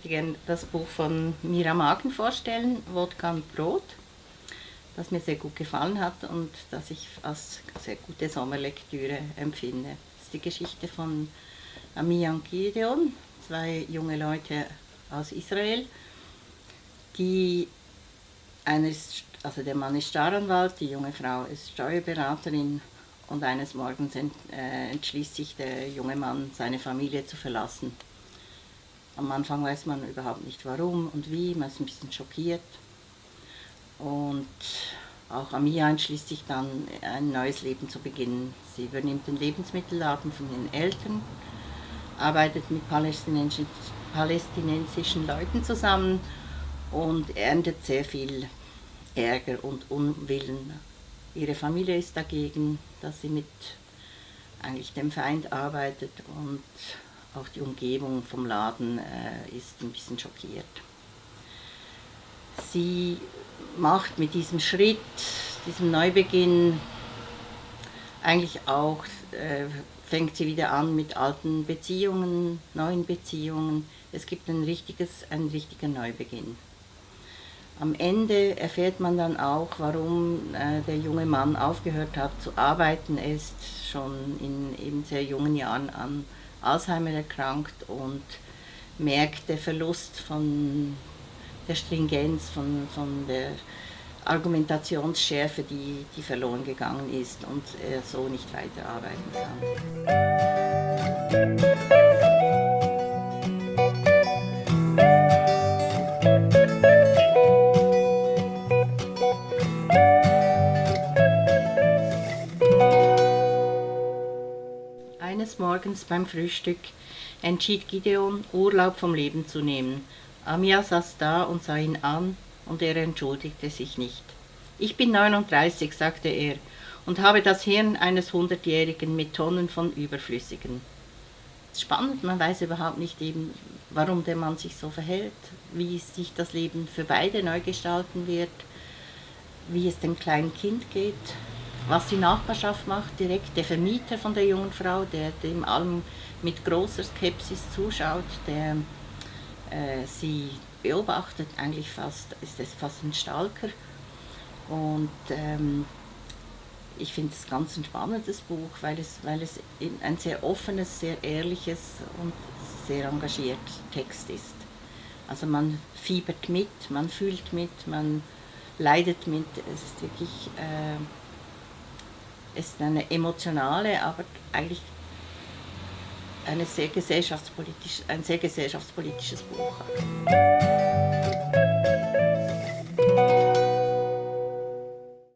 möchte gerne das Buch von Mira Magen vorstellen, Wodka und Brot, das mir sehr gut gefallen hat und das ich als sehr gute Sommerlektüre empfinde. Das ist die Geschichte von Amia und Gideon, zwei junge Leute aus Israel, die der Mann ist Staranwalt, die junge Frau ist Steuerberaterin und eines Morgens entschließt sich der junge Mann, seine Familie zu verlassen. Am Anfang weiß man überhaupt nicht warum und wie, man ist ein bisschen schockiert. Und auch Amia entschließt sich dann, ein neues Leben zu beginnen. Sie übernimmt den Lebensmittelladen von ihren Eltern, arbeitet mit palästinensischen Leuten zusammen und erntet sehr viel Ärger und Unwillen. Ihre Familie ist dagegen, dass sie mit eigentlich dem Feind arbeitet, und auch die Umgebung vom Laden ist ein bisschen schockiert. Sie macht mit diesem Schritt, diesem Neubeginn, eigentlich auch, fängt sie wieder an mit alten Beziehungen, neuen Beziehungen. Es gibt einen richtigen Neubeginn. Am Ende erfährt man dann auch, warum der junge Mann aufgehört hat zu arbeiten. Er ist schon in eben sehr jungen Jahren an Alzheimer erkrankt und merkt den Verlust von der Stringenz, von der Argumentationsschärfe, die verloren gegangen ist und er so nicht weiterarbeiten kann. Eines Morgens beim Frühstück entschied Gideon, Urlaub vom Leben zu nehmen. Amia saß da und sah ihn an, und er entschuldigte sich nicht. »Ich bin 39«, sagte er, »und habe das Hirn eines 100-Jährigen mit Tonnen von Überflüssigen.« Spannend, man weiß überhaupt nicht eben, warum der Mann sich so verhält, wie sich das Leben für beide neu gestalten wird, wie es dem kleinen Kind geht, was die Nachbarschaft macht, direkt der Vermieter von der jungen Frau, der dem allem mit großer Skepsis zuschaut, der sie beobachtet, eigentlich ist es fast ein Stalker. Und ich finde es ganz ein spannendes Buch, weil es ein sehr offenes, sehr ehrliches und sehr engagierter Text ist. Also man fiebert mit, man fühlt mit, man leidet mit. Es ist wirklich es ist eine emotionale, aber eigentlich ein sehr gesellschaftspolitisches Buch.